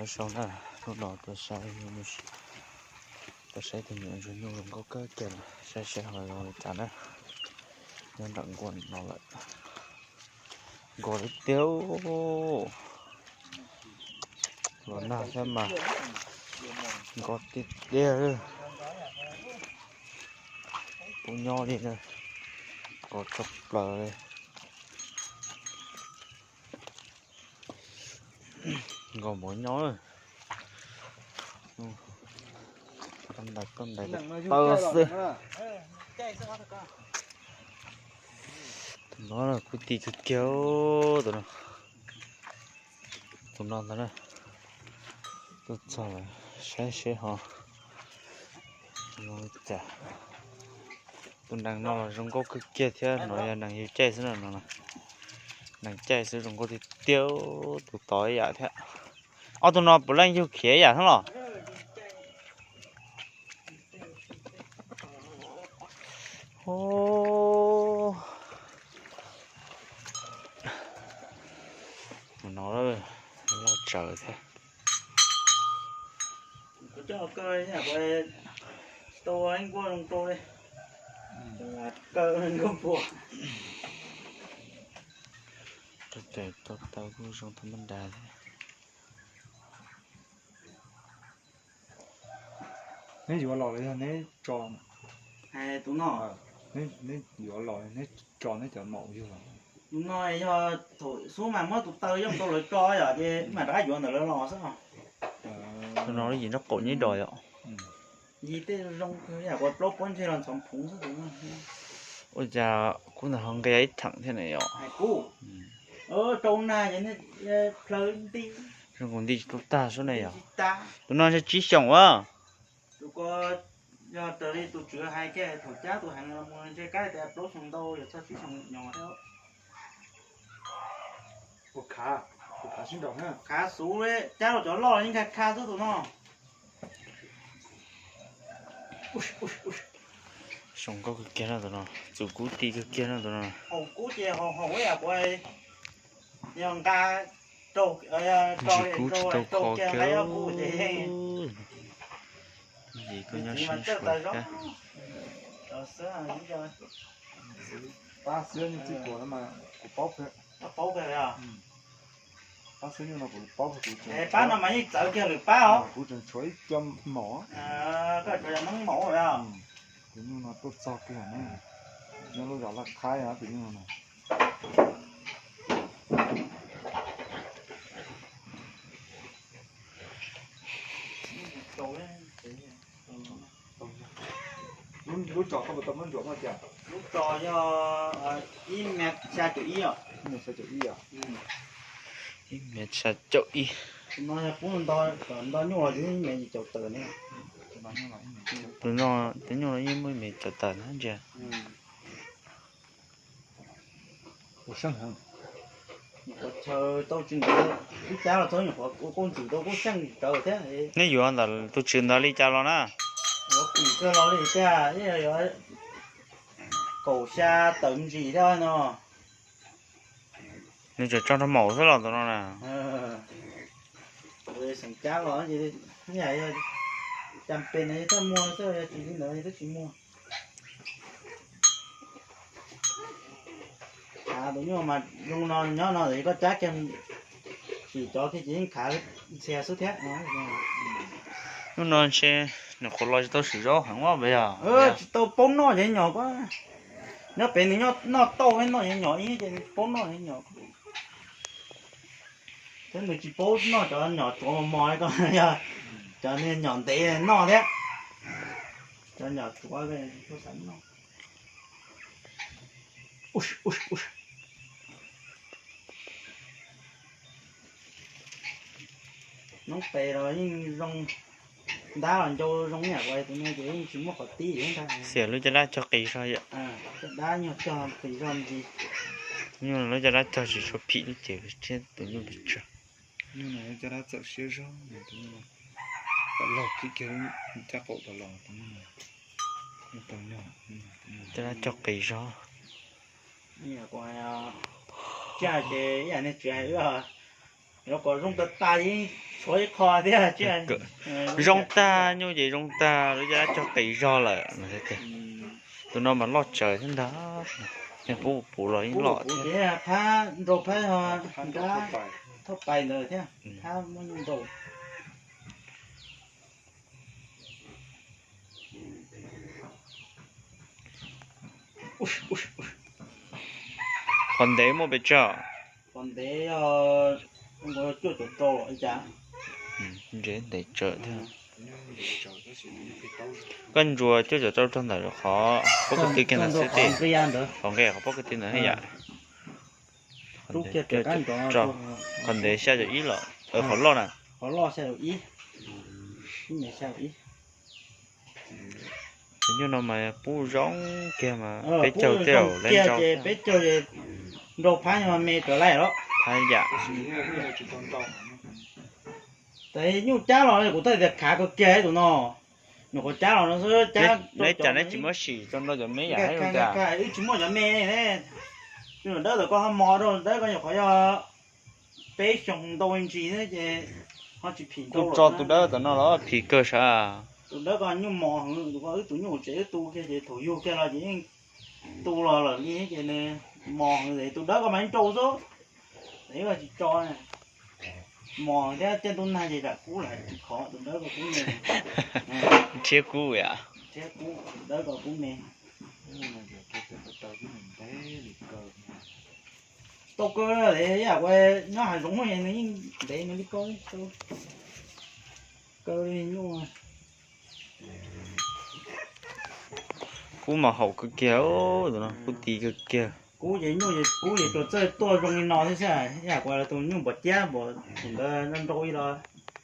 Zoo na, hnub no tuaj saib, tuaj saib tus nyuam ntsuag nyuj zoo nkauj kawg kiag na, saib saib ho zoo li cas na. Nyob nram nkuaj no lawm, nkauj tiag tiag. Los nag thiab mas nkauj tiag tiag. Kuv nyob li na, nkauj tshaj plaws li. Nkauj npaum nyob, ntais koj ntais tawg xwb. Tus no kuj ti kawg kiag, tus no, tus no ntag na. Tuaj txog lawm, saib seb ho zoo li cas. Tus nees no los zoo nkauj kawg kiag thiab, no yog nees yug caij xwb no, nees caij xwb zoo nkauj tiag tiag. Tus tod ib yam thiab. Ob tug no puav leej yug khiav ib yam thiab los? Tus no loj tsawv thiab. Tau taw kuj zoo tau npaj nra thiab. Neb yuav los los yog neb tso? Neb yuav los neb tso neb cov maum yug los? Tus no yog thaum xub mas muab tus taw yooj rau lawv tso yom, ces wb mam rov qab yuav ntawm lawv los xwb. Tus no yim nraub qaum nyob ib dos yom. Yim tej zoo yam ua plaub pob ntseg los ntxhov phoov xwb tus no. Ua cas kuv ntawm ho nqia ib theem thiab ne yom? Kuv rau nag ces plhaw nti. Zoo nkaus nti tsis tau tag sub ne yom. Tus no ntshe tsib xyoos a. Tus ko yog raws li tus tswv hais kiag thaum cab tus heev los mus ntshe kab tias plaub xyoo ntau yog txog tsib xyoo nyos thiab. Khav, khav xuv cab los cov loj yeej kha kha xwb tus no. Zoo nkauj kawg kiag no tus no, txuv kub ti kawg kiag no tus no. Haus kub ces haus haus ib yam kuv yog nqa rau, ntsis kub tsis tau kho kiag. Yim koj nyob sib ntshuav thiab. Pab xwb, kuv paub kawg. Pab xwb, nyuj no kuv paub kawg, kuv tseem, pab no mas yeej txawv kiag lwm pab os. Kuv tseem tshuav ib co maum. Koj tshuav cov noob maum os. Tus nyuj no tuaj txog kiag na, nyob lub zos Laj Khaib tus nyuj no. Lub tsos koj puas tau muab ntsuas muaj cas? Lub tsos yog ib mev xya caum ib os. Ib mev xya caum ib. Tus no yog pub nto nyuj los ib mev yim caum tawm ne. Tus no tus nyuj los yeej muaj ib mev caum tawm na ntsia. Nyuam qhuav chaw tau tsis ntawd, ib cab los txog nyuam qhuav ua kauj ntxwm tau kub xyeej rawv thiab. Neb yuav ntawm tus tswv ntawd li cas los na? Yuav kim kawg los li tiag, yuav kaum xya tawm ntsis thiab no. Nws tseem tso rau maum xwb los tus no na. Xeem cab los ces yog cas pes no thiaj muag xwb, yog tsis li ntawd twb tsis muag. Khav tus nyuj mas zoo no nyob no es koj cab kiag tsim cov kiag ces yeej khav ntxhias xwb thiab. Hnub no ntshe nws qhuav los tsis tau swm zaub heev os yog? Tsis tau paub noj ces nyom ko. Nyob pem nws noj tauj noj nyom ib ces nws paub noj nyom. Thiab nws tsis paub noj cov nyom tsuav mos mos ko, yog cov nyom ntev noj thiab. Cov nyom tsuav tuaj xav noj. Noob pes los yeej zoo, ntab los ncau zoo ib yam li tus no ces yeej tsis muaj qhov tib ntag. Xiam lub caj dab cog qis zog yom. Caj dab nyuag cog qis zog ntsis. Nyuj lub caj dab cog tsis tshua phim lub cev thiab tus nyuj pes tsawg. Nyuj no caj dab txawm siab zog, tus nyuj no tau laug kiag kiag caj qaum tau los tus nyuj no. Caj dab cog qis zog. Ib yam kuv hais, tsaj ces ib yam nej tsis hais wb, yuav kom zoo tas tas yeej Ua ib qho thiab. Zoo tag, nyuj ces zoo tag, lub caj dab cog qis zog lawm. Tus no mas loj tsawv thiab ntag, pub puv los yeej loj thiab. Phab nrau phab nrab thauj pais ntawd thiab, phab muaj nyuj nrau. Qhov ntev muaj pes tsawg? Qhov ntev yog cuaj caum rau los li cas. Ntev tsawv thiab. Koj ntsuas cuaj caum rau rau ntawm qhov pob kws tw kiag ntawd xwb tij. Qhov nqe qhov pob kws tw ntawd yam. Qhov ntev xya caum ib los, qhov loj na. Tus nyuj no mas pub zoo kiag mas peb caug tej zaum lawv nrau. Peb caug nrau phab me rov lawm. Phab yam. Tes nyuj cab los kuv tau tias khav kawg kiag tus no. Nyuam qhuav cab los no xwb. Neb cas neb tsis muab sim rau nrau cov me yam. Wb tsis muaj cov me ne. Tus dawb tom koj ho mos rau, dawb koj nyuam qhuav yog peb xyoo ntau ntsis thiab ces ho tsis phim rau. Kuj tso tus dawb tom no los phim kawg sav. Tus dawb koj nyuj mos heev, tus koj wb tus nyuj tsev wb tu kiag ces thaum yug kiag los ces yeej tu los lawm li ces nws mos heev, tus dawb koj mas nrau xwb. Tes koj tsis tso, mos thiab tej ntuj nag ces zam kub lawm tsis khov, tus dawb koj kub me. Nrhiav kub yam. Nrhiav kub, tus dawb koj kub me. Tau kaw, ib yam nyob hav zoov nws yeej ntev nws li ko, kaw li nyuj. Kub mas haum kawg kiag, kub ti kawg kiag. Kub ces nyuj ces kub ces tsuas txawj tuaj zoo li no thiab xwb, ib yam kuv tus nyuj npam ciab npam ntawd nrau nrau li los.